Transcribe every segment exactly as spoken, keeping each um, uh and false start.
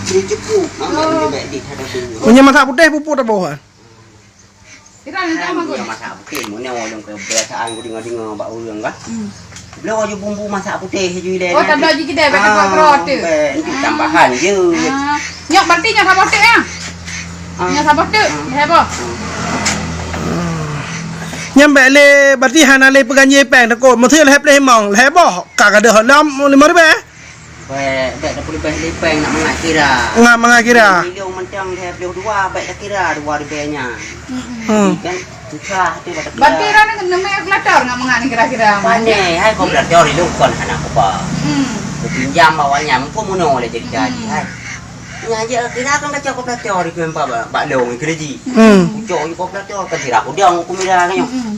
Cukup, mama. Oh. Meunyoe masak putéh pupuk taboh, ha? Kira ni tak magun. Meunyoe masak putéh, meunyoe ureueng kebiasaan ku deungoe-deungoe bak ureueng kan. Hmm. Bloe aju bumbu masak putéh aju ilèe. Oh, tabloe aju kidai, bak keudroe-keudroe tu. Bèk, itu tambahan je. Ah. Nyoe berarti nyoe saboh teuk, ya? Ah. Nyoe saboh teuk, lhèe boh. Nyan bèk lé, berarti hana lé peuganjé péng takot. Meusé lhèe pleh limong, lhèe boh, ka gadôh lom lima ribèe. Bèk, bèk tapeuleubèh lé péng nak mangat kira. Ngat mangat kira. Ilong mantong lhèe ploh dua, bèk takira dua ribèe nyan. Hmm. Kan susah tu bak takira. Berarti ran neumè kalkulator ngat mangat ni kira-kira. Pandai, hai kalkulator ilong kon hana kupa. Hmm. Kupinjam bak awak nyan, mumpung meunoe lé jadi-jadi, hmm, hai. Nyan je kira kan kacau kalkulator ikeu bak, bak, bak long ikeu ji. Hmm. Kucok ikeu kalkulator kan sira kudong kumira kan nyoe. Hmm.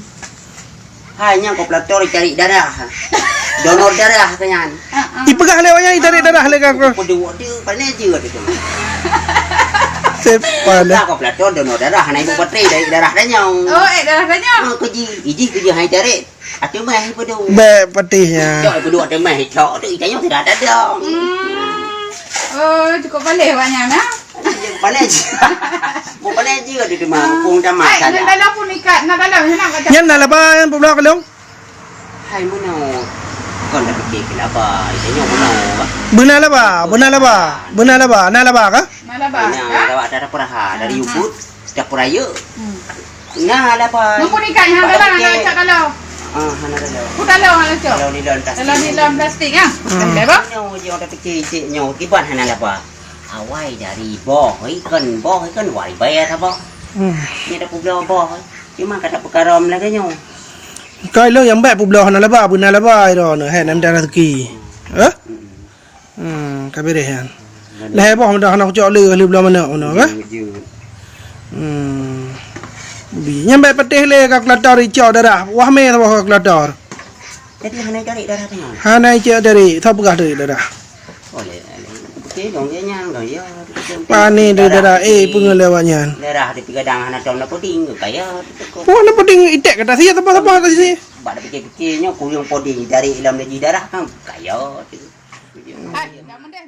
Hai, nyan kalkulator itarék darah. Donor darah keu nyan. Ipeugah lé awak nyan itarék darah lé ka. Peue deuh, peue deuh, pane jeuet itu. Sép pane. Ka kalkulator donor darah, hana ibu baterai dari darah tanyoe. Oh, eh, darah tanyoe. Ah, keu ji, iji keu ji hai tarék. Ateueh meh peue deuh. Bèk patéh nyan. Cok peue deuh ateueh meh, cok tu itanyoe sudah ada dong. Hmm. Oh, cukup baleh awak nyan, ha? Pandai je. Bukan pandai je di rumah, mumpung zaman saja. Ai, nan dalam pun ikat, nan dalam, nan kat. Nyan na laba, nyan peubloe kalon. Hai meunoe. Kon dak pike laba, itanyoe meunoe, bah. Beuna laba, beuna laba, beuna laba, na laba ka? Na laba, ka? Laba dari Ubud, dapur ayeuk. Hmm. Na laba. Mumpung ikat, hana dalam, hana cak kalau. Ah, hana dalam. Ku dalam, hana cak. Dalam nilon plastik. Dalam nilon plastik, ah. Hmm. Dah, bah? Nyoe je orang pike cik nyoe, kiban hana laba. Awai dari boh, ikon boh, ikon wai bayar saboh. Hmm. Ni dah peubloe boh. Cuma kata peukarom lagèe nyoe. Kai lôn nyang bèk peubloe hana laba, beuna laba iro nyoe, hai, nan dah rezeki. Eh? Hmm, ka beres nyan. Lhèe boh meudah hana kucok lé, lhèe bloe manok nyoe, eh? Hmm. Bi, nyan bèk patéh lé kalkulator icok darah. Wah mé saboh kalkulator. Jadi hana icok darah tengah. Hana icok darah, tho peugah darah. Pane dari daerah, eh, peungeulewat nyan. Daerah di Pigadang hana tom na puding, kaya. Wah, na puding itek kata sia, teupah-teupah kata sia. Bak da pikir-pikir nyoe kureueng puding dari ilom lagi darah kan, kaya tu. Ai, dah mendeh.